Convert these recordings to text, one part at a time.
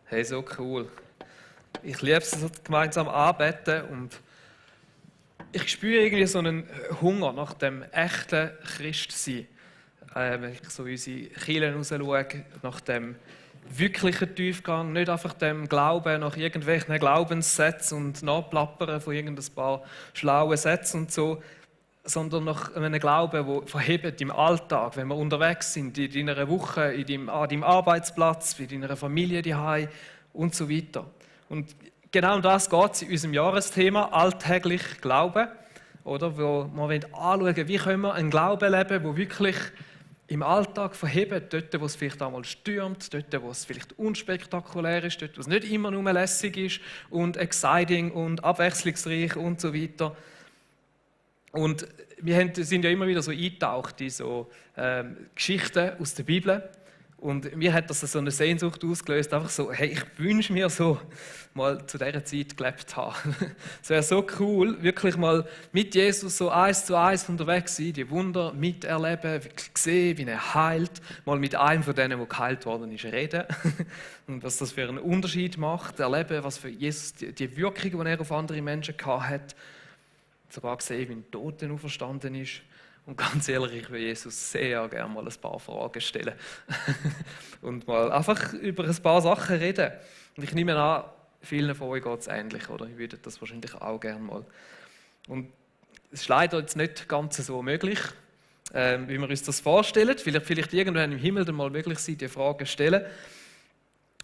Hey, so cool. Ich liebe es, so gemeinsam anbeten und ich spüre irgendwie so einen Hunger nach dem echten Christsein. Wenn ich so unsere Kirchen rausschaue, nach dem wirklichen Tiefgang, nicht einfach dem Glauben nach irgendwelchen Glaubenssätzen und Nachplappern von irgendein paar schlauen Sätzen und so, sondern nach einem Glauben, der verhebt im Alltag, wenn wir unterwegs sind, in deiner Woche, an deinem Arbeitsplatz, bei deiner Familie daheim und so weiter. Und genau um das geht es in unserem Jahresthema alltäglich Glauben, oder? Wo wir anschauen wollen, wie können wir einen Glauben leben, der wirklich im Alltag verhebt, dort, wo es vielleicht einmal stürmt, dort, wo es vielleicht unspektakulär ist, dort, wo es nicht immer nur lässig ist und exciting und abwechslungsreich und so weiter. Und wir sind ja immer wieder so eingetaucht in so Geschichten aus der Bibel. Und mir hat das so eine Sehnsucht ausgelöst, einfach so, hey, ich wünsche mir so, mal zu dieser Zeit gelebt zu haben. Es wäre so cool, wirklich mal mit Jesus so 1:1 unterwegs sein, die Wunder miterleben, sehen, wie er heilt, mal mit einem von denen, der geheilt worden ist, reden. Und was das für einen Unterschied macht, erleben, was für Jesus die Wirkung, die er auf andere Menschen gehabt hat, sogar gesehen, wie ein Toten auferstanden ist. Und ganz ehrlich, ich will Jesus sehr gerne mal ein paar Fragen stellen. Und mal einfach über ein paar Sachen reden. Und ich nehme an, vielen von euch geht es ähnlich, oder? Ich würde das wahrscheinlich auch gerne mal. Und es ist leider jetzt nicht ganz so möglich, wie wir uns das vorstellen. Vielleicht irgendwann im Himmel dann mal möglich sein, die Fragen zu stellen.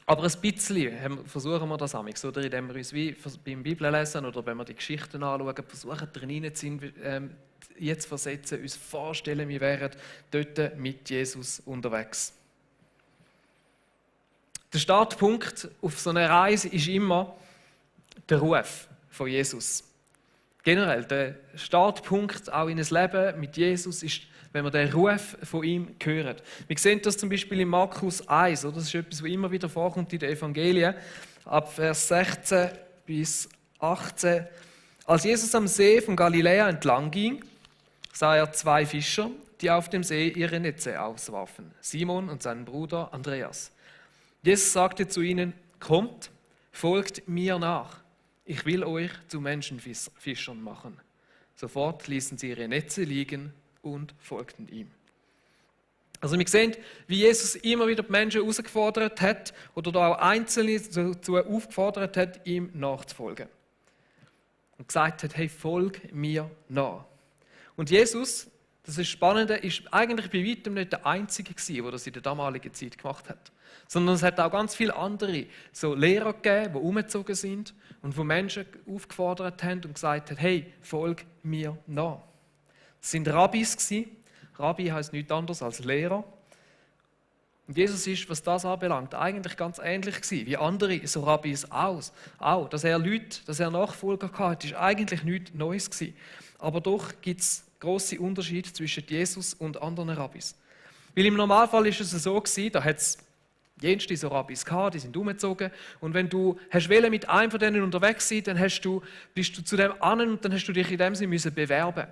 Aber ein bisschen versuchen wir das amigs, oder? Indem wir uns wie beim Bibellesen oder wenn wir die Geschichten anschauen, versuchen drin jetzt versetzen, uns vorstellen, wir wären dort mit Jesus unterwegs. Der Startpunkt auf so einer Reise ist immer der Ruf von Jesus. Generell, der Startpunkt auch in ein Leben mit Jesus ist, wenn wir den Ruf von ihm hören. Wir sehen das zum Beispiel in Markus 1, oder? Das ist etwas, was immer wieder vorkommt in den Evangelien, ab Vers 16 bis 18. Als Jesus am See von Galiläa entlang ging, sah er 2 Fischer, die auf dem See ihre Netze auswarfen, Simon und seinen Bruder Andreas. Jesus sagte zu ihnen: Kommt, folgt mir nach. Ich will euch zu Menschenfischern machen. Sofort ließen sie ihre Netze liegen und folgten ihm. Also wir sehen, wie Jesus immer wieder die Menschen herausgefordert hat oder da auch Einzelne dazu aufgefordert hat, ihm nachzufolgen. Und gesagt hat, hey, folg mir nach. Und Jesus, das ist Spannende, ist eigentlich bei weitem nicht der Einzige gewesen, der das in der damaligen Zeit gemacht hat. Sondern es hat auch ganz viele andere so Lehrer gegeben, die umgezogen sind und wo Menschen aufgefordert haben und gesagt haben, hey, folg mir nach. Das sind Rabbis gewesen. Rabbi heisst nichts anderes als Lehrer. Und Jesus ist, was das anbelangt, eigentlich ganz ähnlich gewesen, wie andere so Rabbis auch. Dass er Nachfolger hatte, ist eigentlich nichts Neues gewesen. Aber doch gibt es grosse Unterschiede zwischen Jesus und anderen Rabbis. Weil im Normalfall ist es so gewesen, da hat es jenste so Rabbis gehabt, die sind umgezogen. Und wenn du mit einem von denen unterwegs sein, dann bist du zu dem an und dann hast du dich in dem Sinne bewerben.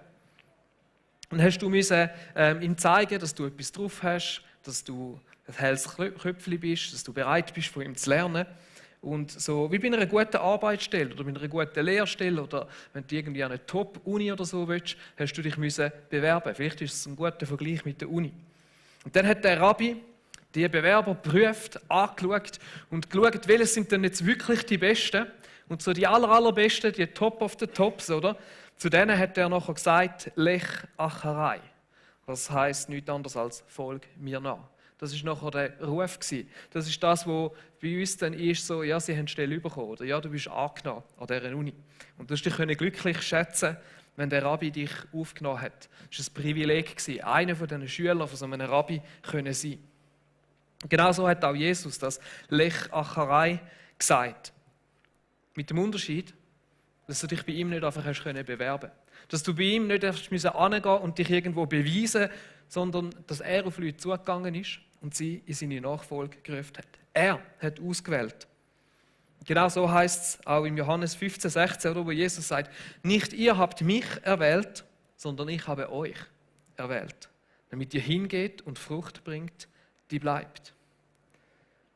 Dann hast du ihm zeigen, dass du etwas drauf hast, dass du ein helles Köpfchen bist, dass du bereit bist, von ihm zu lernen. Und so wie bei einer guten Arbeitsstelle oder bei einer guten Lehrstelle oder wenn du irgendwie an eine Top-Uni oder so willst, hast du dich bewerben. Vielleicht ist es ein guter Vergleich mit der Uni. Und dann hat der Rabbi die Bewerber geprüft, angeschaut und geschaut, welche sind denn jetzt wirklich die Besten. Und so die allerbesten, die Top of the Tops, oder? Zu denen hat er nachher gesagt, Lech Acharei. Das heisst nichts anderes als folg mir nach. Das war nachher der Ruf. Das ist das, was bei uns dann ist, so, ja, sie haben die Stelle bekommen, oder ja, du bist angenommen an dieser Uni. Und du hast dich glücklich schätzen, wenn der Rabbi dich aufgenommen hat. Das war ein Privileg, einer von diesen Schülern von so einem Rabbi können sein. Genauso hat auch Jesus das Lech Acharei gesagt. Mit dem Unterschied, dass du dich bei ihm nicht einfach hast bewerben können. Dass du bei ihm nicht hingehen und dich irgendwo beweisen, sondern dass er auf Leute zugegangen ist und sie in seine Nachfolge gerufen hat. Er hat ausgewählt. Genau so heißt es auch im Johannes 15,16, wo Jesus sagt, nicht ihr habt mich erwählt, sondern ich habe euch erwählt, damit ihr hingeht und Frucht bringt, die bleibt.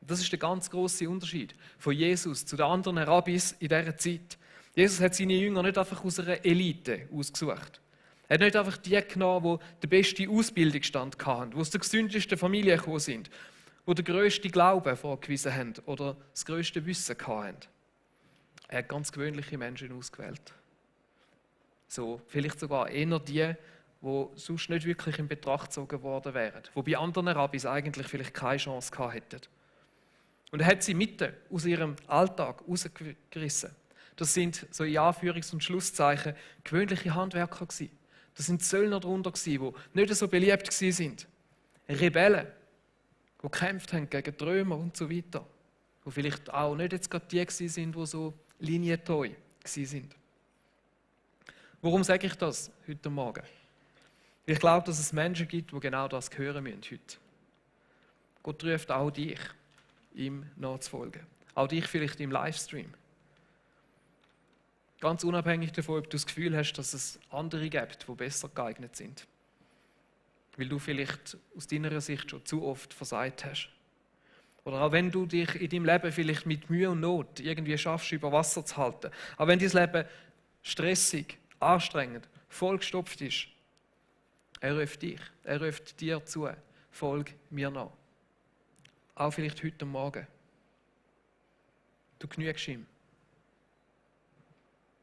Das ist der ganz grosse Unterschied von Jesus zu den anderen Rabbis in dieser Zeit. Jesus hat seine Jünger nicht einfach aus einer Elite ausgesucht. Er hat nicht einfach die genommen, die den besten Ausbildungsstand hatten, die aus der gesündesten Familie gekommen sind, die den grössten Glauben vorgewiesen haben oder das grösste Wissen hatten. Er hat ganz gewöhnliche Menschen ausgewählt. So, vielleicht sogar eher die sonst nicht wirklich in Betracht gezogen worden wären, die bei anderen Rabbis eigentlich vielleicht keine Chance gehabt hätten. Und er hat sie mitten aus ihrem Alltag rausgerissen. Das sind, so in Anführungs- und Schlusszeichen, gewöhnliche Handwerker gewesen. Das sind Zöllner darunter gewesen, die nicht so beliebt waren. Rebellen, die gekämpft haben gegen die Römer und so weiter. Die vielleicht auch nicht jetzt gerade die sind, die so linientreu waren. Warum sage ich das heute Morgen? Ich glaube, dass es Menschen gibt, die genau das hören müssen heute. Gott ruft auch dich, ihm nachzufolgen. Auch dich vielleicht im Livestream. Ganz unabhängig davon, ob du das Gefühl hast, dass es andere gibt, die besser geeignet sind. Weil du vielleicht aus deiner Sicht schon zu oft versagt hast. Oder auch wenn du dich in deinem Leben vielleicht mit Mühe und Not irgendwie schaffst, über Wasser zu halten. Auch wenn dein Leben stressig, anstrengend, vollgestopft ist. Er ruft dich, er ruft dir zu. Folg mir nach. Auch vielleicht heute Morgen. Du genügst ihm.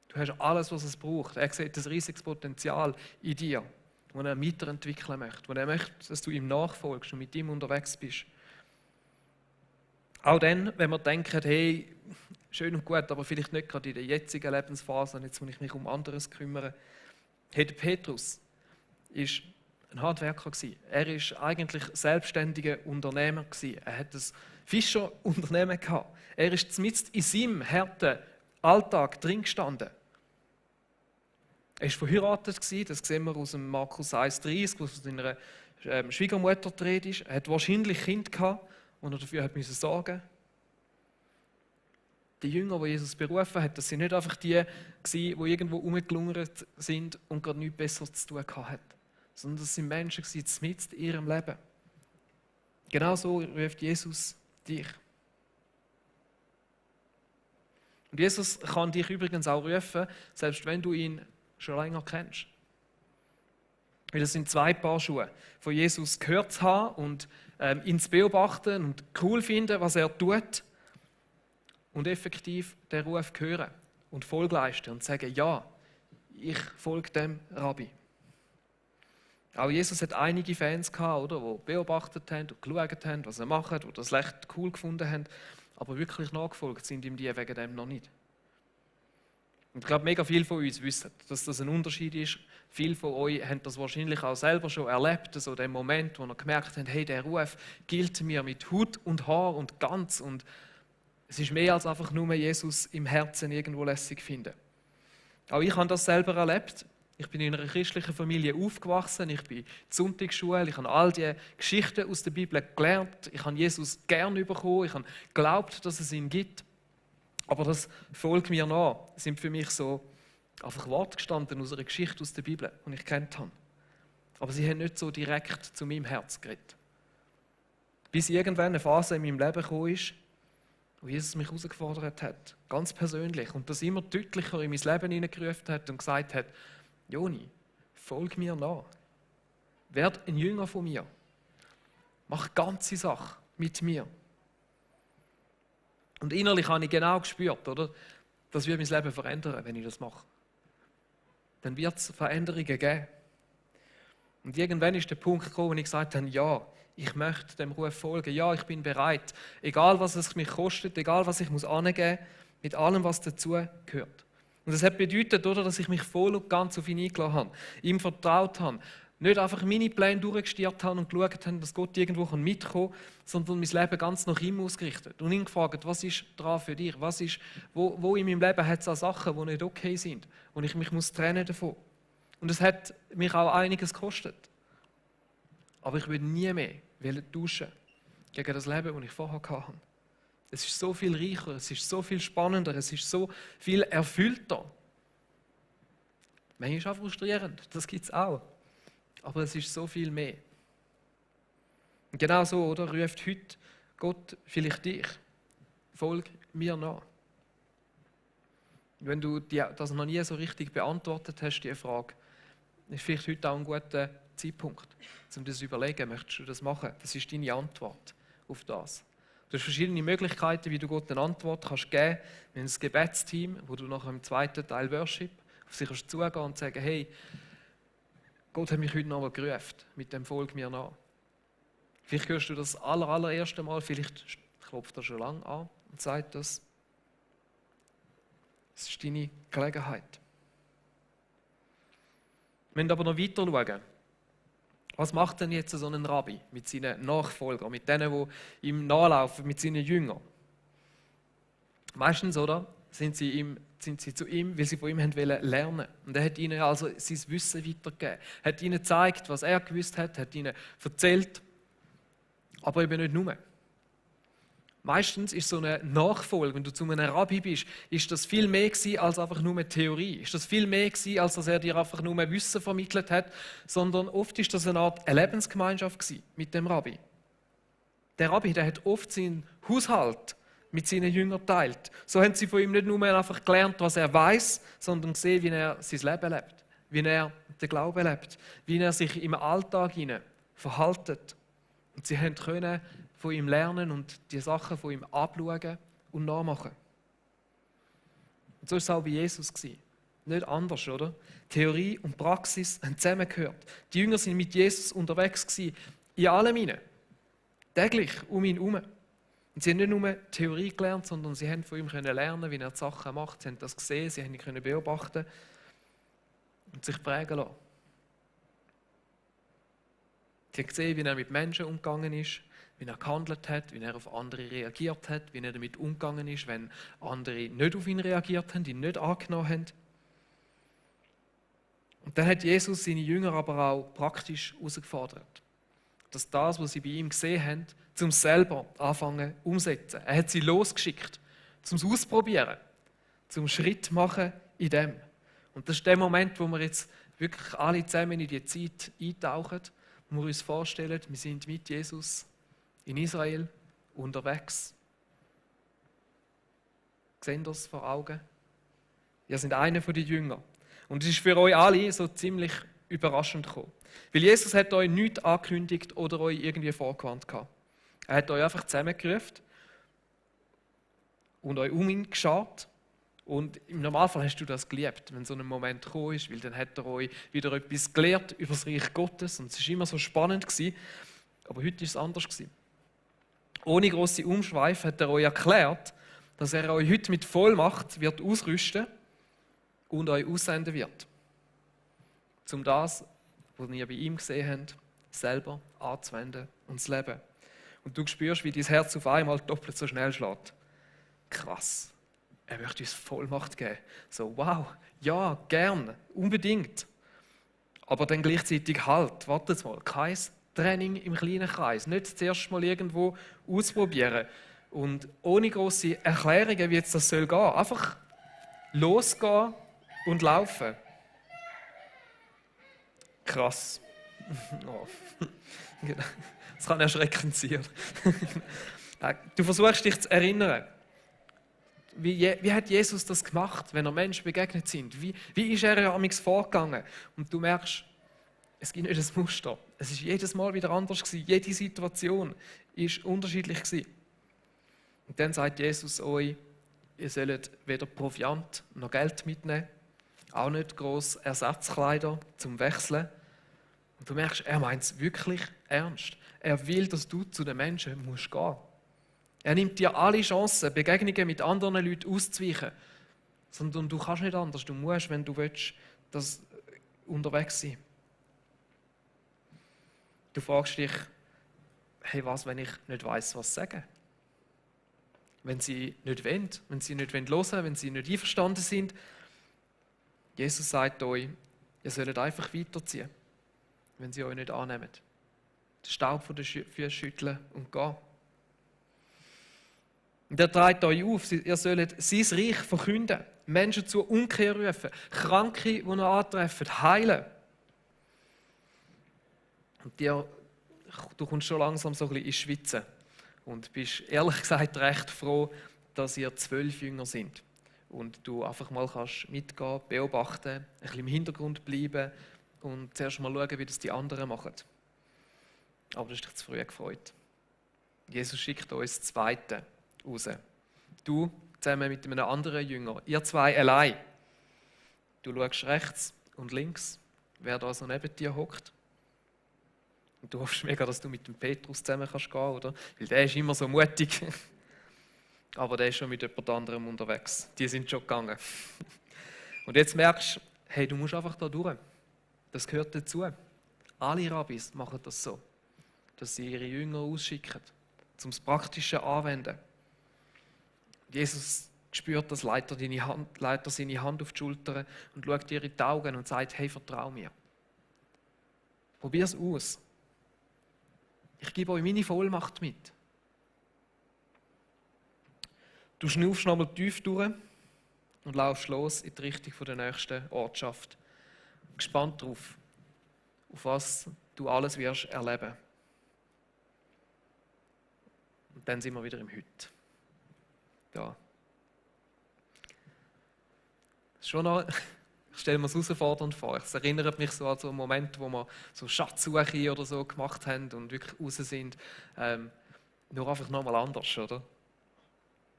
Du hast alles, was es braucht. Er sieht ein riesiges Potenzial in dir, das er weiterentwickeln möchte. Und er möchte, dass du ihm nachfolgst und mit ihm unterwegs bist. Auch dann, wenn wir denken, hey, schön und gut, aber vielleicht nicht gerade in der jetzigen Lebensphase, jetzt muss ich mich um anderes kümmern. Hey, der Petrus ist ein Handwerker gewesen. Er ist eigentlich selbstständiger Unternehmer gewesen. Er hat ein Fischerunternehmen gehabt. Er ist mitten in seinem harten Alltag drin gestanden. Er war verheiratet gewesen, das sehen wir aus dem Markus 1,30, wo es von seiner Schwiegermutter die Rede ist. Er hat wahrscheinlich Kinder gehabt, und er dafür hat müssen sorgen. Die Jünger, die Jesus berufen hat, das sind nicht einfach die gewesen, die irgendwo rumgelungert sind und gerade nichts Besseres zu tun hatten, sondern das sind Menschen gewesen, mitten in ihrem Leben. Genau so ruft Jesus dich. Und Jesus kann dich übrigens auch rufen, selbst wenn du ihn schon länger kennst. Weil es sind zwei Paar Schuhe. Von Jesus gehört zu haben und ihn zu beobachten und cool finden, was er tut. Und effektiv den Ruf hören und Folge leisten und sagen, ja, ich folge dem Rabbi. Auch Jesus hat einige Fans gehabt, oder, die beobachtet haben und geschaut haben, was er macht, die das echt cool gefunden haben. Aber wirklich nachgefolgt sind ihm die wegen dem noch nicht. Und ich glaube, mega viele von uns wissen, dass das ein Unterschied ist. Viele von euch haben das wahrscheinlich auch selber schon erlebt, so den Moment, wo ihr gemerkt habt, hey, der Ruf gilt mir mit Hut und Haar und ganz. Und es ist mehr als einfach nur Jesus im Herzen irgendwo lässig finden. Auch ich habe das selber erlebt. Ich bin in einer christlichen Familie aufgewachsen, ich bin in der Sonntagsschule, ich habe all die Geschichten aus der Bibel gelernt, ich habe Jesus gern bekommen, ich habe geglaubt, dass es ihn gibt. Aber das folgt mir nach, sind für mich so einfach Worte gestanden aus einer Geschichte aus der Bibel, die ich kennt habe. Aber sie haben nicht so direkt zu meinem Herz geredet. Bis irgendwann eine Phase in meinem Leben gekommen ist, wo Jesus mich herausgefordert hat, ganz persönlich, und das immer deutlicher in mein Leben hineingerufen hat und gesagt hat, Joni, folg mir nach. Werd ein Jünger von mir. Mach ganze Sache mit mir. Und innerlich habe ich genau gespürt, oder? Das wird mein Leben verändern, wenn ich das mache. Dann wird es Veränderungen geben. Und irgendwann ist der Punkt gekommen, wo ich gesagt habe, ja, ich möchte dem Ruf folgen. Ja, ich bin bereit. Egal, was es mich kostet, egal, was ich angeben muss, mit allem, was dazu gehört. Und das hat bedeutet, oder, dass ich mich voll und ganz auf ihn eingeladen habe, ihm vertraut habe, nicht einfach meine Pläne durchgestiert habe und geschaut habe, dass Gott irgendwo mitkommen kann, sondern mein Leben ganz nach ihm ausgerichtet und ihn gefragt, was ist dran für dich? Was ist, wo in meinem Leben hat es auch Sachen, die nicht okay sind und ich mich trennen davon. Und es hat mich auch einiges gekostet. Aber ich würde nie mehr tauschen gegen das Leben, das ich vorher hatte. Es ist so viel reicher, es ist so viel spannender, es ist so viel erfüllter. Manchmal ist es auch frustrierend, das gibt es auch. Aber es ist so viel mehr. Und genau so, oder, ruft heute Gott vielleicht dich. Folg mir nach. Wenn du das noch nie so richtig beantwortet hast, diese Frage, ist vielleicht heute auch ein guter Zeitpunkt, um das zu überlegen, möchtest du das machen? Das ist deine Antwort auf das. Du hast verschiedene Möglichkeiten, wie du Gott eine Antwort kannst geben kannst. Wir haben ein Gebetsteam, wo du nachher im zweiten Teil Worship auf sich kannst zugehen und sagen, hey, Gott hat mich heute nochmal gerufen, mit dem Folg mir nach. Vielleicht hörst du das allererste Mal, vielleicht klopft er schon lange an und sagt das. Das ist deine Gelegenheit. Wir müssen aber noch weiter schauen. Was macht denn jetzt so ein Rabbi mit seinen Nachfolgern, mit denen, die ihm nachlaufen, mit seinen Jüngern? Meistens, oder, sind sie zu ihm, weil sie von ihm lernen wollten. Und er hat ihnen also sein Wissen weitergegeben. Er hat ihnen gezeigt, was er gewusst hat ihnen erzählt. Aber eben nicht nur. Meistens ist so eine Nachfolge, wenn du zu einem Rabbi bist, ist das viel mehr gewesen als einfach nur eine Theorie. Ist das viel mehr gewesen, als dass er dir einfach nur Wissen vermittelt hat, sondern oft ist das eine Art Lebensgemeinschaft gewesen mit dem Rabbi. Der Rabbi, der hat oft seinen Haushalt mit seinen Jüngern geteilt. So haben sie von ihm nicht nur einfach gelernt, was er weiß, sondern gesehen, wie er sein Leben lebt, wie er den Glauben lebt, wie er sich im Alltag verhaltet. Und sie können von ihm lernen und die Sachen von ihm abschauen und nachmachen. Und so war es auch bei Jesus. Nicht anders, oder? Theorie und Praxis haben zusammengehört. Die Jünger sind mit Jesus unterwegs in allem hinein. Täglich um ihn herum. Und sie haben nicht nur Theorie gelernt, sondern sie haben von ihm lernen, wie er die Sachen macht. Sie haben das gesehen, sie haben ihn beobachten und sich prägen lassen. Sie haben gesehen, wie er mit Menschen umgegangen ist, wie er gehandelt hat, wie er auf andere reagiert hat, wie er damit umgegangen ist, wenn andere nicht auf ihn reagiert haben, ihn nicht angenommen haben. Und dann hat Jesus seine Jünger aber auch praktisch herausgefordert, dass das, was sie bei ihm gesehen haben, zum selber anfangen umsetzen. Er hat sie losgeschickt, zum Ausprobieren, zum Schritt machen in dem. Und das ist der Moment, wo wir jetzt wirklich alle zusammen in die Zeit eintauchen, wo wir uns vorstellen, wir sind mit Jesus in Israel unterwegs. Seht ihr das vor Augen? Ihr seid einer von den Jüngern. Und es ist für euch alle so ziemlich überraschend gekommen. Weil Jesus hat euch nichts angekündigt oder euch irgendwie vorgewarnt gehabt. Er hat euch einfach zusammengerufen und euch um ihn geschaut. Und im Normalfall hast du das geliebt, wenn so ein Moment gekommen ist, weil dann hat er euch wieder etwas gelehrt über das Reich Gottes und es war immer so spannend gewesen. Aber heute war es anders gewesen. Ohne grosse Umschweife hat er euch erklärt, dass er euch heute mit Vollmacht wird ausrüsten und euch aussenden wird. Um das, was ihr bei ihm gesehen habt, selber anzuwenden und zu leben. Und du spürst, wie dein Herz auf einmal doppelt so schnell schlägt. Krass. Er möchte uns Vollmacht geben. So, wow, ja, gern, unbedingt. Aber dann gleichzeitig halt, wartet mal, kein Training im kleinen Kreis. Nicht zuerst mal irgendwo ausprobieren. Und ohne grosse Erklärungen, wie jetzt das soll gehen. Einfach losgehen und laufen. Krass. Oh. Das kann erschreckend sein. Du versuchst dich zu erinnern. Wie hat Jesus das gemacht, wenn er Menschen begegnet sind? Wie ist er amigs vorgegangen? Und du merkst, es gibt nicht ein Muster. Es ist jedes Mal wieder anders gewesen. Jede Situation ist unterschiedlich gewesen. Und dann sagt Jesus euch, ihr sollt weder Proviant noch Geld mitnehmen, auch nicht gross Ersatzkleider zum Wechseln. Und du merkst, er meint es wirklich ernst. Er will, dass du zu den Menschen musst gehen. Er nimmt dir alle Chancen, Begegnungen mit anderen Leuten auszuweichen. Sondern du kannst nicht anders. Du musst, wenn du willst, das unterwegs sein. Du fragst dich, hey, was, wenn ich nicht weiss, was sagen? Wenn sie nicht wollen, wenn sie nicht hören wollen, wenn sie nicht einverstanden sind. Jesus sagt euch, ihr sollt einfach weiterziehen, wenn sie euch nicht annehmen. Den Staub von den Füßen schütteln und gehen. Und er trägt euch auf, ihr sollt sein Reich verkünden, Menschen zur Umkehr rufen, Kranke, die noch antreffen, heilen. Und du kommst schon langsam so ein bisschen ins Schwitzen. Und bist ehrlich gesagt recht froh, dass ihr 12 Jünger sind. Und du einfach mal kannst mitgehen, beobachten, ein bisschen im Hintergrund bleiben und zuerst mal schauen, wie das die anderen machen. Aber du hast dich zu früh gefreut. Jesus schickt uns das Zweite raus. Du zusammen mit einem anderen Jünger, ihr zwei allein. Du schaust rechts und links, wer da so neben dir hockt. Und du hoffst mega, dass du mit dem Petrus zusammen kannst gehen, oder? Weil der ist immer so mutig. Aber der ist schon mit jemand anderem unterwegs. Die sind schon gegangen. Und jetzt merkst du, hey, du musst einfach da durch. Das gehört dazu. Alle Rabbis machen das so, dass sie ihre Jünger ausschicken, um das Praktische anwenden. Jesus spürt das, leitet er seine Hand auf die Schulter und schaut dir in die Augen und sagt, hey, vertrau mir. Probier es aus. Ich gebe euch meine Vollmacht mit. Du schnaufst nochmal tief durch und laufst los in die Richtung der nächsten Ortschaft. Gespannt darauf, auf was du alles wirst erleben. Und dann sind wir wieder im Heute. Da. Schon noch, ich stelle mir es herausfordernd vor. Es erinnert mich so an so einen Moment, wo wir so Schatzsuche oder so gemacht haben und wirklich raus sind. Nur einfach nochmal anders, oder?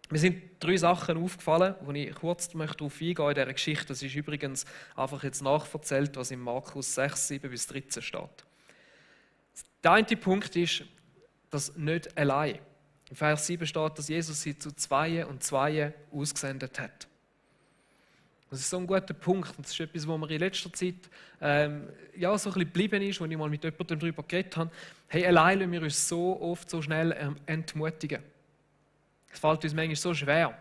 Mir sind 3 Sachen aufgefallen, wo ich kurz darauf eingehen in dieser Geschichte. Das ist übrigens einfach jetzt nachverzählt, was in Markus 6, 7 bis 13 steht. Der eine Punkt ist, dass nicht allein. Im Vers 7 steht, dass Jesus sie zu 2 und 2 ausgesendet hat. Das ist so ein guter Punkt. Das ist etwas, wo mir in letzter Zeit so ein bisschen geblieben ist, wo ich mal mit jemandem darüber geredet habe. Hey, allein lassen wir uns so oft so schnell entmutigen. Es fällt uns manchmal so schwer,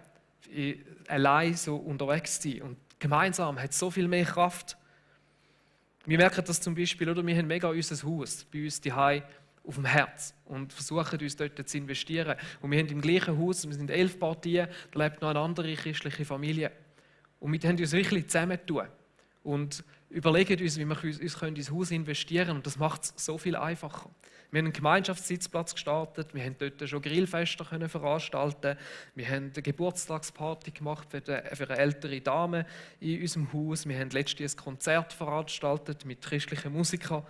allein so unterwegs zu sein. Und gemeinsam hat es so viel mehr Kraft. Wir merken das zum Beispiel, oder? Wir haben mega unser Haus bei uns daheim auf dem Herz und versuchen uns dort zu investieren. Und wir haben im gleichen Haus, wir sind 11 Partien, da lebt noch eine andere christliche Familie. Und wir haben uns wirklich zusammentun und überlegen uns, wie wir uns ins Haus investieren können. Und das macht es so viel einfacher. Wir haben einen Gemeinschaftssitzplatz gestartet, wir haben dort schon Grillfeste veranstalten, wir haben eine Geburtstagsparty gemacht für eine ältere Dame in unserem Haus, wir haben letztens ein Konzert veranstaltet mit christlichen Musikern.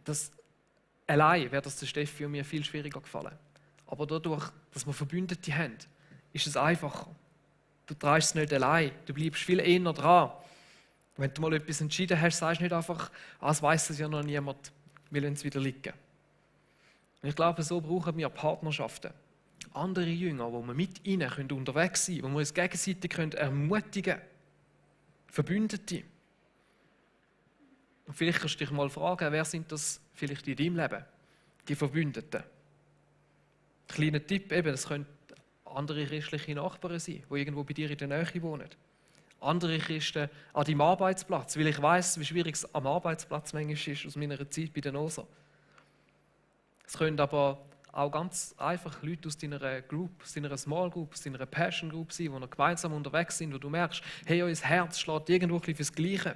Das allein wäre das der Steffi und mir viel schwieriger gefallen. Aber dadurch, dass wir Verbündete haben, ist es einfacher. Du tragst es nicht allein, du bleibst viel eher dran. Wenn du mal etwas entschieden hast, sagst du nicht einfach, es weiss es ja noch niemand, wir lassen es wieder liegen. Und ich glaube, so brauchen wir Partnerschaften. Andere Jünger, wo wir mit ihnen unterwegs sein können, wo wir uns gegenseitig ermutigen können. Verbündete. Und vielleicht kannst du dich mal fragen, wer sind das vielleicht in deinem Leben? Die Verbündeten. Kleiner Tipp, eben, das können andere christliche Nachbarn sein, die irgendwo bei dir in der Nähe wohnen. Andere Christen an deinem Arbeitsplatz, weil ich weiss, wie schwierig es am Arbeitsplatz manchmal ist, aus meiner Zeit bei den Noser. Es können aber auch ganz einfach Leute aus deiner Group, aus deiner Small Group, aus deiner Passion Group sein, die noch gemeinsam unterwegs sind, wo du merkst, hey, euer Herz schlägt irgendwo ein bisschen fürs Gleiche.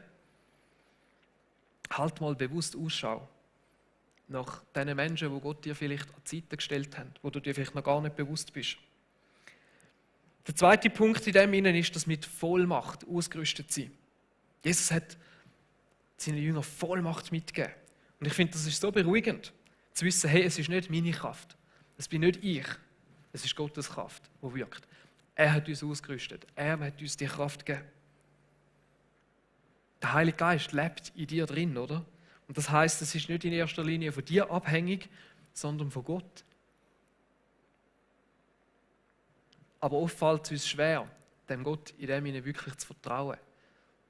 Halt mal bewusst Ausschau nach den Menschen, die Gott dir vielleicht an die Seite gestellt hat, wo du dir vielleicht noch gar nicht bewusst bist. Der zweite Punkt in dem ist, dass mit Vollmacht ausgerüstet sein. Jesus hat seinen Jüngern Vollmacht mitgegeben. Und ich finde, das ist so beruhigend, zu wissen, hey, es ist nicht meine Kraft, es bin nicht ich, es ist Gottes Kraft, die wirkt. Er hat uns ausgerüstet, er hat uns die Kraft gegeben. Der Heilige Geist lebt in dir drin, oder? Und das heisst, es ist nicht in erster Linie von dir abhängig, sondern von Gott. Aber oft fällt es uns schwer, dem Gott in dem Sinne wirklich zu vertrauen.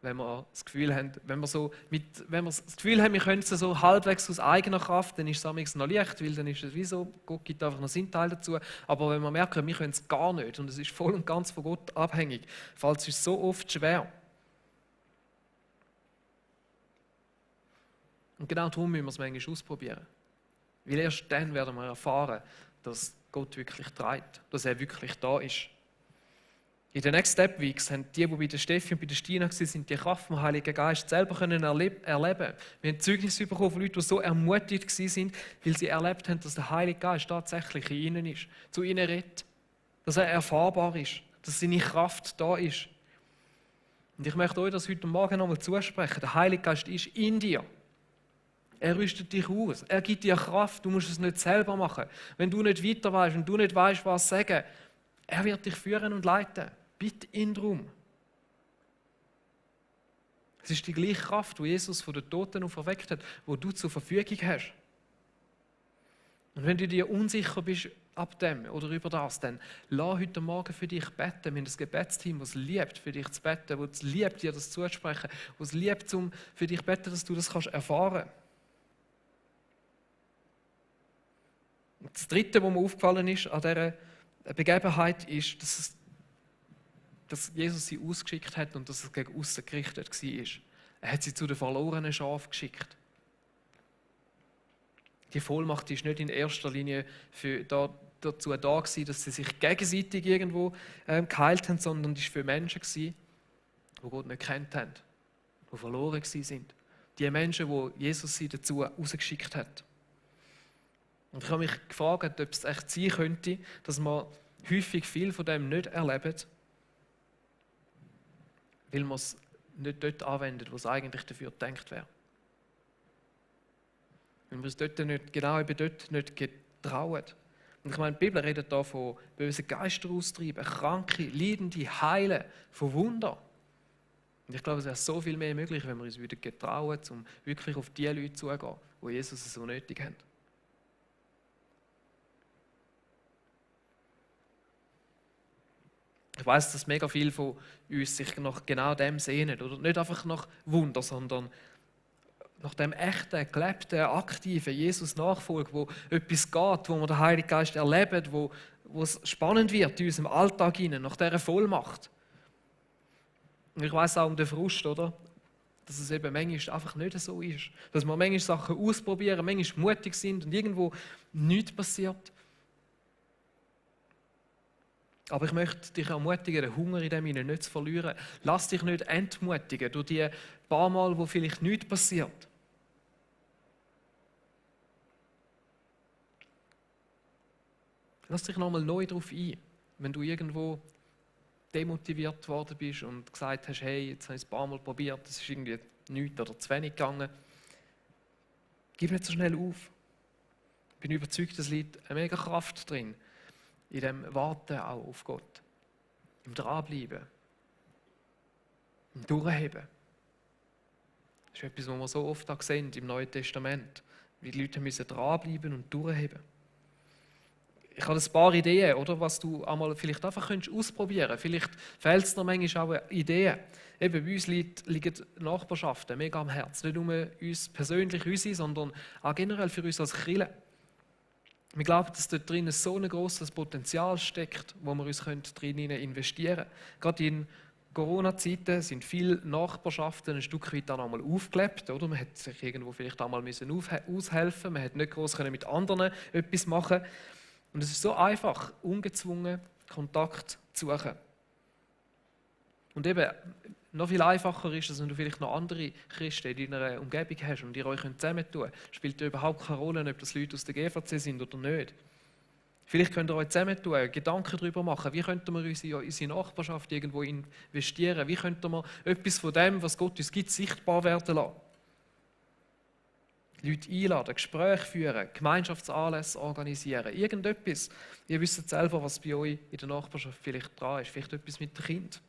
Wenn wir das Gefühl haben, wir können es so halbwegs aus eigener Kraft, dann ist es amigs noch leicht, weil dann ist es wie so, Gott gibt einfach noch einen Sinnteil dazu. Aber wenn wir merken, wir können es gar nicht und es ist voll und ganz von Gott abhängig, fällt es uns so oft schwer. Und genau darum müssen wir es manchmal ausprobieren. Weil erst dann werden wir erfahren, dass Gott wirklich trägt, dass er wirklich da ist. In den Next Step Weeks haben die bei der Steffi und bei der Stina waren, die Kraft vom Heiligen Geist selber erleben. Wir haben Zeugnisse bekommen von Leuten, die so ermutigt waren, weil sie erlebt haben, dass der Heilige Geist tatsächlich in ihnen ist, zu ihnen redet, dass er erfahrbar ist, dass seine Kraft da ist. Und ich möchte euch das heute Morgen nochmal zusprechen. Der Heilige Geist ist in dir. Er rüstet dich aus. Er gibt dir Kraft. Du musst es nicht selber machen. Wenn du nicht weiter weißt, wenn du nicht weißt, was sagen, er wird dich führen und leiten. Bitte ihn darum. Es ist die gleiche Kraft, die Jesus von den Toten auferweckt hat, die du zur Verfügung hast. Und wenn du dir unsicher bist ab dem oder über das, dann lass heute Morgen für dich beten. Wir haben ein Gebetsteam, das es liebt, für dich zu beten, das es liebt, dir das zuzusprechen, das es liebt, um für dich zu beten, dass du das erfahren kannst. Das Dritte, was mir aufgefallen ist an dieser Begebenheit, ist, dass Jesus sie ausgeschickt hat und dass es gegen aussen gerichtet war. Er hat sie zu den verlorenen Schafen geschickt. Die Vollmacht ist nicht in erster Linie dazu da gewesen, dass sie sich gegenseitig irgendwo geheilt haben, sondern ist für Menschen gewesen, die Gott nicht kennt haben, die verloren sind. Die Menschen, die Jesus sie dazu rausgeschickt hat. Und ich habe mich gefragt, ob es echt sein könnte, dass man häufig viel von dem nicht erleben, weil man es nicht dort anwendet, wo es eigentlich dafür gedacht wäre. Weil wir es dort nicht, genau eben dort nicht getrauen. Und ich meine, die Bibel redet da von bösen Geister austreiben, Kranke, Leidende, Heilen, von Wunder. Und ich glaube, es wäre so viel mehr möglich, wenn wir uns wieder getrauen, um wirklich auf die Leute zuzugehen, die Jesus so nötig haben. Ich weiss, dass mega viele von uns sich nach genau dem sehnen. Oder nicht einfach nach Wunder, sondern nach dem echten, gelebten, aktiven Jesus-Nachfolge, wo etwas geht, wo wir den Heiligen Geist erleben, wo es spannend wird in unserem Alltag hinein, nach dieser Vollmacht. Und ich weiss auch um den Frust, oder? Dass es eben manchmal einfach nicht so ist. Dass wir manchmal Sachen ausprobieren, manchmal mutig sind und irgendwo nichts passiert. Aber ich möchte dich ermutigen, den Hunger in dem nicht zu verlieren. Lass dich nicht entmutigen durch die paar Mal, wo vielleicht nichts passiert. Lass dich nochmal neu darauf ein, wenn du irgendwo demotiviert worden bist und gesagt hast, hey, jetzt habe ich es ein paar Mal probiert, es ist irgendwie nichts oder zu wenig gegangen. Gib nicht so schnell auf. Ich bin überzeugt, es liegt eine mega Kraft drin. In dem Warten auch auf Gott. Im Dranbleiben. Im Durchheben. Das ist etwas, was wir so oft auch sehen im Neuen Testament. Wie die Leute müssen dranbleiben und durchheben. Ich habe ein paar Ideen, oder, was du einmal vielleicht einfach ausprobieren könntest. Vielleicht fehlt es dir manchmal auch Ideen. Eben, bei uns liegen Nachbarschaften mega am Herzen. Nicht nur uns persönlich, unsere, sondern auch generell für uns als Kirche. Wir glauben, dass dort drinnen so ein grosses Potenzial steckt, wo wir uns drin investieren können. Gerade in Corona-Zeiten sind viele Nachbarschaften ein Stück weit dann einmal aufgelebt. Oder? Man hat sich irgendwo vielleicht einmal aushelfen, man hat nicht gross mit anderen etwas machen. Und es ist so einfach, ungezwungen Kontakt zu suchen. Und eben, noch viel einfacher ist es, wenn du vielleicht noch andere Christen in deiner Umgebung hast und ihr euch zusammentun könnt. Spielt ja überhaupt keine Rolle, ob das Leute aus der GVC sind oder nicht. Vielleicht könnt ihr euch zusammentun, Gedanken darüber machen, wie könnten wir unsere Nachbarschaft irgendwo investieren, wie könnten wir etwas von dem, was Gott uns gibt, sichtbar werden lassen. Leute einladen, Gespräche führen, Gemeinschaftsanlässe organisieren, irgendetwas. Ihr wisst selber, was bei euch in der Nachbarschaft vielleicht dran ist, vielleicht etwas mit dem Kind.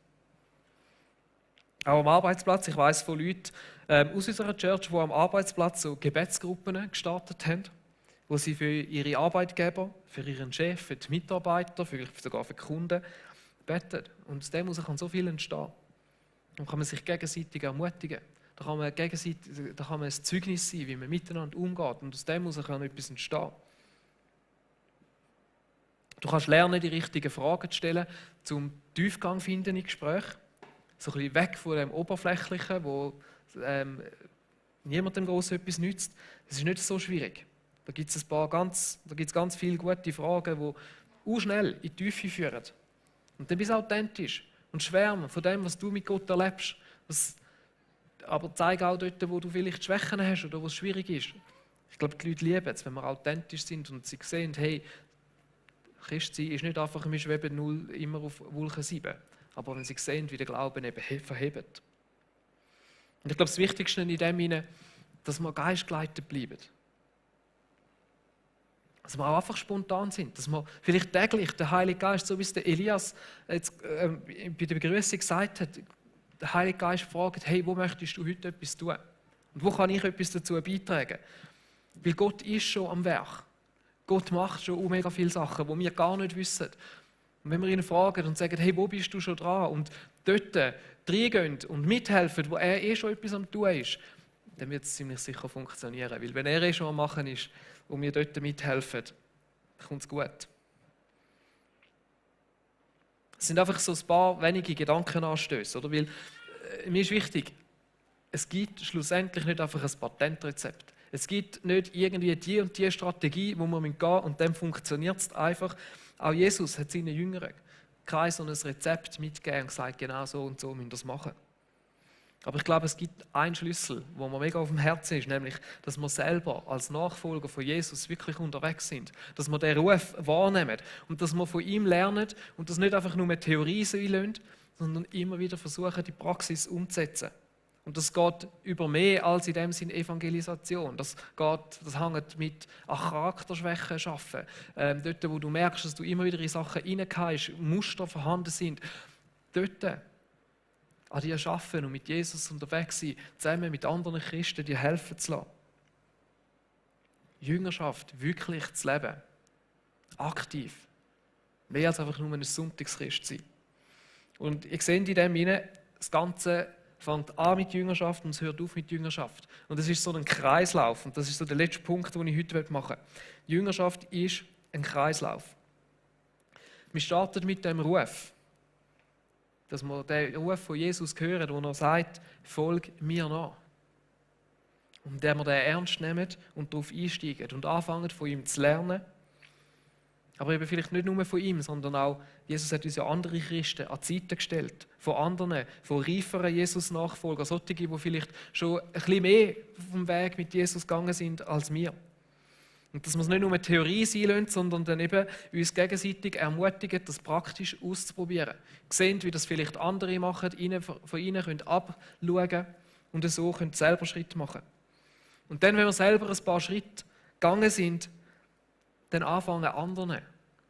Auch am Arbeitsplatz, ich weiss von Leuten aus unserer Church, die am Arbeitsplatz so Gebetsgruppen gestartet haben, wo sie für ihre Arbeitgeber, für ihren Chef, für die Mitarbeiter, vielleicht sogar für die Kunden beten. Und aus dem kann so viel entstehen. Dann kann man sich gegenseitig ermutigen. Da kann man ein Zeugnis sein, wie man miteinander umgeht. Und aus dem kann etwas entstehen. Du kannst lernen, die richtigen Fragen zu stellen, zum Tiefgang finden in Gesprächen. So ein bisschen weg von dem Oberflächlichen, wo niemandem gross etwas nützt. Das ist nicht so schwierig. Da gibt es ganz viele gute Fragen, die auch schnell in die Tiefe führen. Und dann bist du authentisch. und schwärme von dem, was du mit Gott erlebst. Aber zeige auch dort, wo du vielleicht Schwächen hast oder wo es schwierig ist. Ich glaube, die Leute lieben es, wenn wir authentisch sind und sie sehen, hey, Christsein ist nicht einfach, wir schweben null immer auf Wolke 7. Aber wenn sie sehen, wie der Glauben eben verhebt. Und ich glaube, das Wichtigste in dem ist, dass wir geistgeleitet bleiben. Dass wir auch einfach spontan sind. Dass wir vielleicht täglich den Heiligen Geist, so wie es der Elias jetzt, bei der Begrüßung gesagt hat, der Heilige Geist fragt, hey, wo möchtest du heute etwas tun? Und wo kann ich etwas dazu beitragen? Weil Gott ist schon am Werk. Gott macht schon mega viele Sachen, die wir gar nicht wissen. Und wenn wir ihn fragen und sagen, hey, wo bist du schon dran? Und dort reingehen und mithelfen, wo er schon etwas am tun ist, dann wird es ziemlich sicher funktionieren. Weil wenn er schon am Machen ist und wir dort mithelfen, dann kommt es gut. Es sind einfach so ein paar wenige Gedankenanstöße, oder? Weil mir ist wichtig, es gibt schlussendlich nicht einfach ein Patentrezept. Es gibt nicht irgendwie die und die Strategie, wo wir gehen müssen und dann funktioniert es einfach. Auch Jesus hat seinen Jüngern kein so ein Rezept mitgegeben und gesagt, genau so und so müssen wir das machen. Aber ich glaube, es gibt einen Schlüssel, der mir mega auf dem Herzen ist, nämlich, dass wir selber als Nachfolger von Jesus wirklich unterwegs sind. Dass wir den Ruf wahrnehmen und dass wir von ihm lernen und das nicht einfach nur eine Theorie sein lassen, sondern immer wieder versuchen, die Praxis umzusetzen. Und das geht über mehr als in dem Sinn Evangelisation. Das hängt mit Charakterschwächen schaffen. Dort, wo du merkst, dass du immer wieder in Sachen reingehst, Muster vorhanden sind, dort an dir arbeiten und mit Jesus unterwegs sein, zusammen mit anderen Christen dir helfen zu lassen. Jüngerschaft wirklich zu leben. Aktiv. Mehr als einfach nur ein Sonntagschrist sein. Und ich sehe in dem hinein, das Ganze fängt an mit Jüngerschaft und es hört auf mit Jüngerschaft. Und das ist so ein Kreislauf. Und das ist so der letzte Punkt, den ich heute machen will. Jüngerschaft ist ein Kreislauf. Wir starten mit dem Ruf. Dass wir den Ruf von Jesus hören, wo er sagt, folg mir nach. Und dass wir den ernst nehmen und darauf einsteigen und anfangen, von ihm zu lernen. Aber eben vielleicht nicht nur von ihm, sondern auch, Jesus hat uns ja andere Christen an die Seite gestellt. Von anderen, von reiferen Jesus-Nachfolgern, solche, die vielleicht schon ein bisschen mehr vom Weg mit Jesus gegangen sind als wir. Und dass wir es nicht nur eine Theorie sein lassen, sondern dann eben uns gegenseitig ermutigen, das praktisch auszuprobieren. Sehen, wie das vielleicht andere machen, von ihnen können abschauen und so können selber Schritt machen. Und dann, wenn wir selber ein paar Schritte gegangen sind, dann anfangen, anderen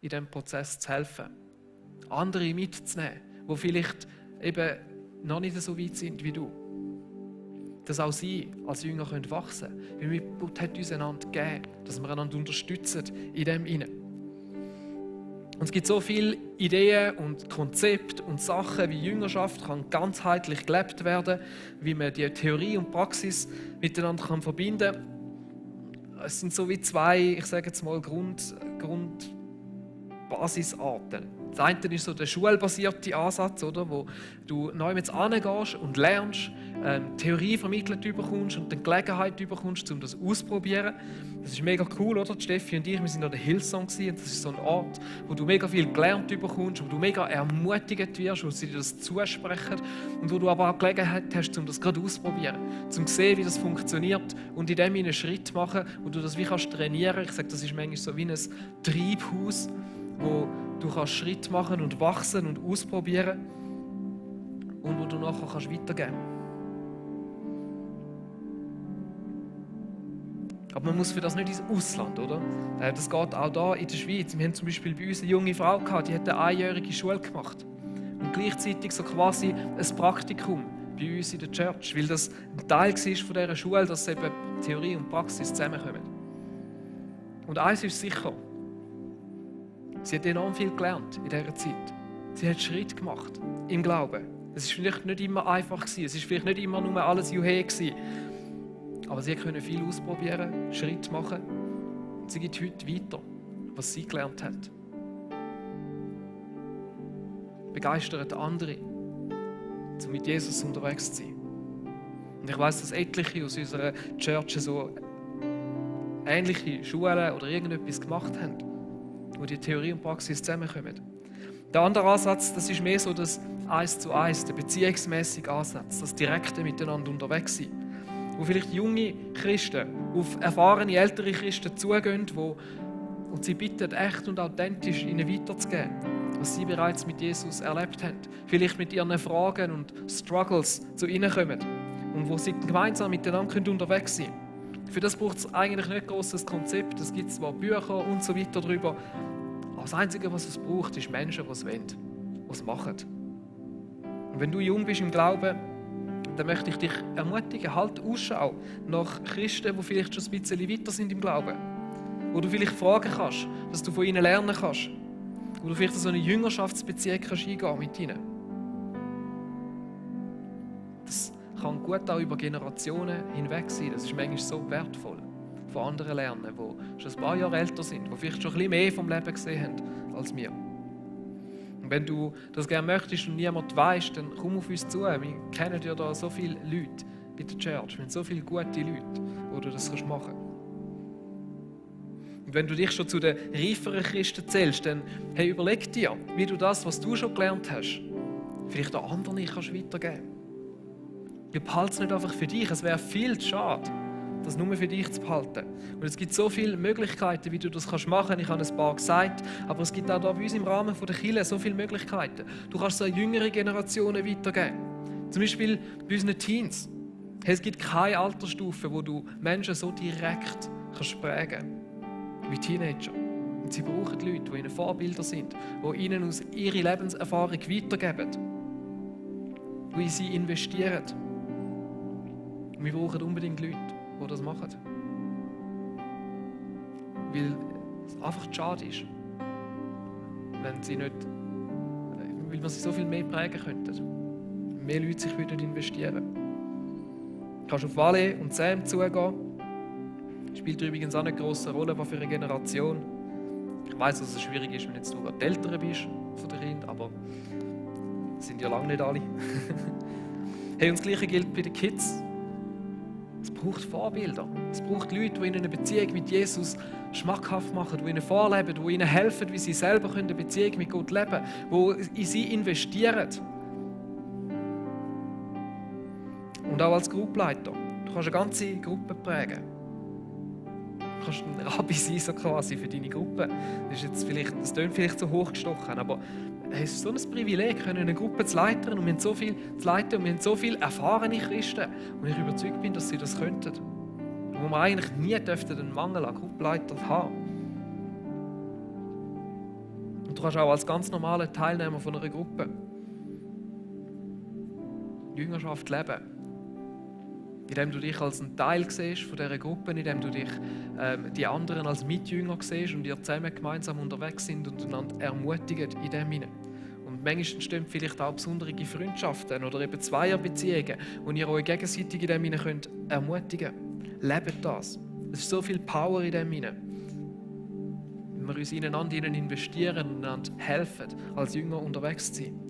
in diesem Prozess zu helfen. Andere mitzunehmen, die vielleicht eben noch nicht so weit sind wie du. Dass auch sie als Jünger wachsen können. Weil Gott hat uns einander gegeben, dass wir einander unterstützen in dem Innen. Und es gibt so viele Ideen und Konzepte und Sachen, wie Jüngerschaft kann ganzheitlich gelebt werden, wie man die Theorie und Praxis miteinander kann verbinden kann. Es sind so wie zwei, ich sage jetzt mal, Grundbasisarten. Das eine ist so der schulbasierte Ansatz, oder, wo du neu mit hingehst und lernst, Theorie vermittelt bekommst und dann Gelegenheit bekommst, um das auszuprobieren. Das ist mega cool, oder? Die Steffi und ich, wir sind an der Hillsong und das ist so ein Ort, wo du mega viel gelernt bekommst, wo du mega ermutigt wirst, wo sie dir das zusprechen und wo du aber auch Gelegenheit hast, um das gerade auszuprobieren, um zu sehen, wie das funktioniert und in dem einen Schritt machen, wo du das wie kannst trainieren. Ich sage, das ist manchmal so wie ein Treibhaus, wo du kannst Schritt machen und wachsen und ausprobieren und wo du nachher kannst weitergeben kannst. Aber man muss für das nicht ins Ausland, oder? Das geht auch hier in der Schweiz. Wir haben zum Beispiel bei uns eine junge Frau gehabt, die hat eine einjährige Schule gemacht. Und gleichzeitig so quasi ein Praktikum bei uns in der Church, weil das ein Teil war von dieser Schule, dass eben Theorie und Praxis zusammenkommen. Und eins ist sicher, sie hat enorm viel gelernt in dieser Zeit. Sie hat Schritt gemacht im Glauben. Es war vielleicht nicht immer einfach, es war vielleicht nicht immer nur alles Juhe. Aber sie konnte viel ausprobieren, Schritt machen. Und sie gibt heute weiter, was sie gelernt hat. Begeistert andere, um mit Jesus unterwegs zu sein. Und ich weiss, dass etliche aus unserer Church so ähnliche Schulen oder irgendetwas gemacht haben, wo die Theorie und Praxis zusammenkommen. Der andere Ansatz, das ist mehr so das 1:1, den beziehungsmässigen Ansatz, das direkte Miteinander unterwegs sein. Wo vielleicht junge Christen auf erfahrene ältere Christen zugehen, und sie bitten, echt und authentisch ihnen weiterzugeben, was sie bereits mit Jesus erlebt haben. Vielleicht mit ihren Fragen und Struggles zu ihnen kommen und wo sie gemeinsam miteinander unterwegs sein können. Für das braucht es eigentlich nicht ein grosses Konzept. Es gibt zwar Bücher und so weiter darüber, aber das Einzige, was es braucht, ist Menschen, die es wollen, die es machen. Und wenn du jung bist im Glauben, dann möchte ich dich ermutigen, halt Ausschau nach Christen, die vielleicht schon ein bisschen weiter sind im Glauben. Wo du vielleicht fragen kannst, dass du von ihnen lernen kannst. Wo du vielleicht so eine Jüngerschaftsbeziehung kannst eingehen mit ihnen. Das kann gut auch über Generationen hinweg sein. Das ist manchmal so wertvoll. Von anderen lernen, die schon ein paar Jahre älter sind, die vielleicht schon ein bisschen mehr vom Leben gesehen haben als wir. Und wenn du das gerne möchtest und niemand weiss, dann komm auf uns zu. Wir kennen ja da so viele Leute bei der Church. Wir haben so viele gute Leute, wo du das machen kannst. Und wenn du dich schon zu den reiferen Christen zählst, dann überleg dir, wie du das, was du schon gelernt hast, vielleicht an andere kannst weitergeben. Du behalte es nicht einfach für dich. Es wäre viel zu schade, das nur für dich zu behalten. Und es gibt so viele Möglichkeiten, wie du das machen kannst. Ich habe ein paar gesagt, aber es gibt auch da bei uns im Rahmen der Kirche so viele Möglichkeiten. Du kannst es an jüngere Generationen weitergeben. Zum Beispiel bei unseren Teens. Es gibt keine Altersstufe, wo du Menschen so direkt prägen kannst wie Teenager. Und sie brauchen Leute, die ihnen Vorbilder sind, die ihnen aus ihrer Lebenserfahrung weitergeben, die in sie investieren. Und wir brauchen unbedingt Leute, die das machen. Weil es einfach schade ist, wenn sie nicht, weil wir sie so viel mehr prägen könnten. Mehr Leute sich investieren würden. Du kannst auf Wale und Sam zugehen. Spielt übrigens auch eine grosse Rolle, was für eine Generation. Ich weiss, dass es schwierig ist, wenn jetzt du die Ältere bist von den Kindern, aber das sind ja lange nicht alle. Hey, und das Gleiche gilt bei den Kids. Es braucht Vorbilder. Es braucht Leute, die ihnen eine Beziehung mit Jesus schmackhaft machen, die ihnen vorleben, die ihnen helfen, wie sie selber eine Beziehung mit Gott leben können, die in sie investieren. Und auch als Gruppleiter. Du kannst eine ganze Gruppe prägen. Du kannst ein Rabbi sein, so quasi, für deine Gruppe. Das klingt vielleicht so hochgestochen, aber es ist so ein Privileg, eine Gruppe zu leiten. Und wir haben so viel zu leiten und wir haben so viele erfahrene Christen. Und ich überzeugt bin, dass sie das könnten. Und wo wir eigentlich nie dürften einen Mangel an Gruppenleitern haben. Und du kannst auch als ganz normaler Teilnehmer von einer Gruppe Jüngerschaft leben. Indem du dich als ein Teil siehst von dieser Gruppe, indem du dich die anderen als Mitjünger siehst und ihr zusammen gemeinsam unterwegs sind und einander ermutigen in dem hinein. Und manchmal entstehen vielleicht auch besondere Freundschaften oder eben Zweierbeziehungen, wo ihr euch gegenseitig in dem hinein könnt ermutigen könnt. Lebt das. Es ist so viel Power in dem hinein. Wenn wir uns ineinander investieren und einander helfen, als Jünger unterwegs zu sein.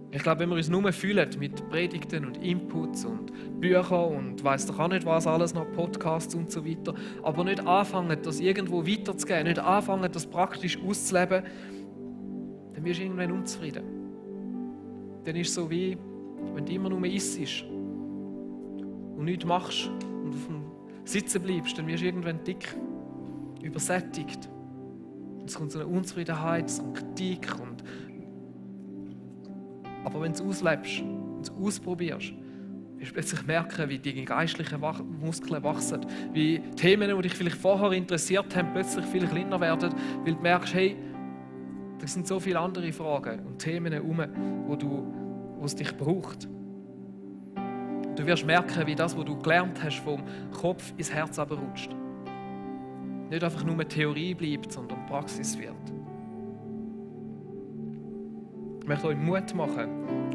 Ich glaube, wenn wir uns nur fühlen mit Predigten und Inputs und Büchern und weiss doch auch nicht was alles noch, Podcasts und so weiter, aber nicht anfangen, das irgendwo weiterzugeben, nicht anfangen, das praktisch auszuleben, dann wirst du irgendwann unzufrieden. Dann ist es so wie, wenn du immer nur isst und nichts machst und auf dem Sitzen bleibst, dann wirst du irgendwann dick, übersättigt. Und es kommt so eine Unzufriedenheit, so eine Kritik aber wenn du es auslebst, wenn du es ausprobierst, wirst du plötzlich merken, wie die geistlichen Muskeln wachsen, wie Themen, die dich vielleicht vorher interessiert haben, plötzlich viel kleiner werden, weil du merkst, hey, da sind so viele andere Fragen und Themen herum, wo es dich braucht. Du wirst merken, wie das, was du gelernt hast, vom Kopf ins Herz runterrutscht. Nicht einfach nur Theorie bleibt, sondern Praxis wird. Ich möchte euch Mut machen,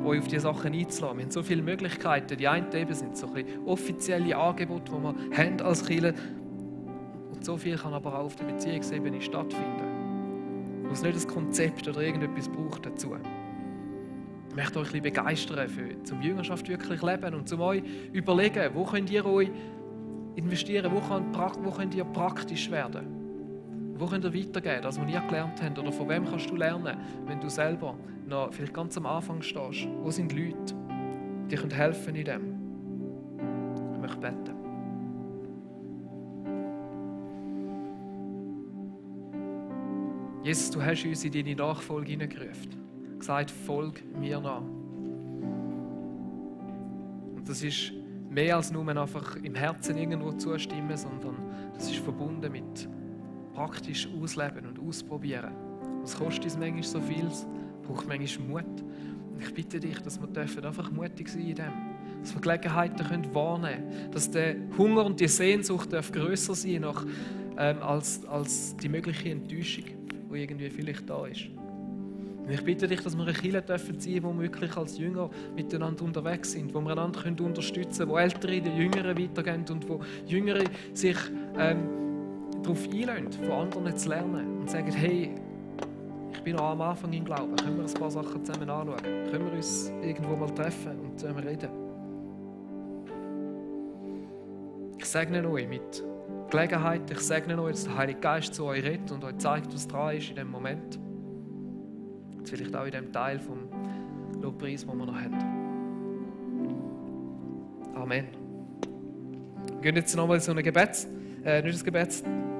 euch auf diese Sachen einzulassen. Wir haben so viele Möglichkeiten. Die einen eben sind so ein bisschen offizielle Angebote, die wir haben als Kirche. Und so viel kann aber auch auf der Beziehungsebene stattfinden. Wo es nicht ein Konzept oder irgendetwas braucht dazu. Ich möchte euch ein bisschen begeistern, zum Jüngerschaft wirklich leben und zum euch überlegen, wo könnt ihr euch investieren, wo könnt ihr praktisch werden. Wo könnt ihr weitergeben, das, was ihr gelernt habt? Oder von wem kannst du lernen, wenn du selber noch vielleicht ganz am Anfang stehst. Wo sind Leute, die können helfen in dem? Ich möchte beten. Jesus, du hast uns in deine Nachfolge hineingerufen. Gesagt, folg mir nach. Und das ist mehr als nur einfach im Herzen irgendwo zustimmen, sondern das ist verbunden mit praktisch ausleben und ausprobieren. Es kostet uns manchmal so viel, es braucht manchmal Mut. Und ich bitte dich, dass wir einfach mutig sein in dem. Dass wir Gelegenheiten wahrnehmen können. Dass der Hunger und die Sehnsucht grösser sein nach, als die mögliche Enttäuschung, die irgendwie vielleicht da ist. Und ich bitte dich, dass wir eine Kirche sein dürfen, wo wir wirklich als Jünger miteinander unterwegs sind, wo wir einander unterstützen können, wo Ältere den Jüngeren weitergehen und wo Jüngere sich darauf einlassen, von anderen zu lernen und sagen, hey, ich bin noch am Anfang im Glauben, können wir ein paar Sachen zusammen anschauen? Können wir uns irgendwo mal treffen und zusammen reden? Ich segne euch mit Gelegenheit, ich segne euch, dass der Heilige Geist zu euch redet und euch zeigt, was dran ist in dem Moment. Und vielleicht auch in dem Teil vom Lobpreis, den wir noch haben. Amen. Wir gehen jetzt nochmal in so ein Gebet, nicht ein Gebet.